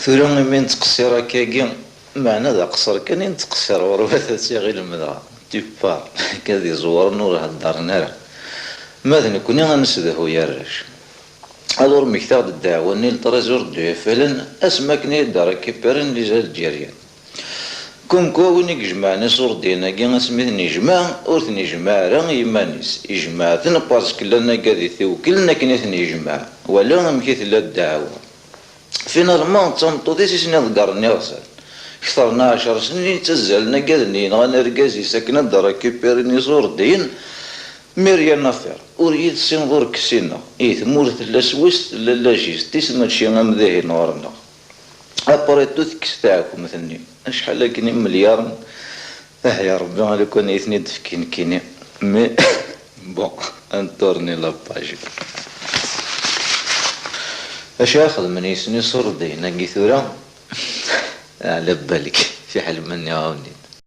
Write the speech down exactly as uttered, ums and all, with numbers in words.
Tura imi nettqeṣṣir akkagi, meɛna d aqeṣṣer kan i nettqeṣṣir ɣur-wat ad tt-iɣilem dɣa. Tippar, akka d iẓewren ur heddren ara. Ma d nekkni ad nessedhu arrac. Ad ur mmektaɣ-d ddeɛwa-nni le trésor du F L N, asmi akken i d-rekipiren les Algériens. Comme quoi, win i ijemɛen iṣurdiyen-agi asmi ten-ijmeɛ, ur ten-ijmeɛ ara i yiman-is. Ijmeɛ-ten parce que llan agad i t-iweklen akken i ten-ijmeɛ. Wala amek i tella ddeɛwa. Finalement, d tameṭṭut-is i sen-iḍeggren iɣsan. Kter n ɛecṛ snin i ttazzalen agad-nni yenɣan argaz-is akken ad d-rekipiren iṣurdiyen, mais rien à faire. Ur yi-tessineḍ ur k-ssineɣ. Ih, tmurt tella s wis, tella la justice, mačči am dihin ɣur-neɣ. Après tout, tekkes taɛkumt-nni. Acḥal akken imelyaṛen, ah ya Ṛebbi, a lukan i ten-id-fki nekkini. Mais, bon, ad nturni la page. Acu ara xedmen yisni iṣurdiyen-agi tura? Ɛla balek, fiḥel ma nniɣ-awen-id.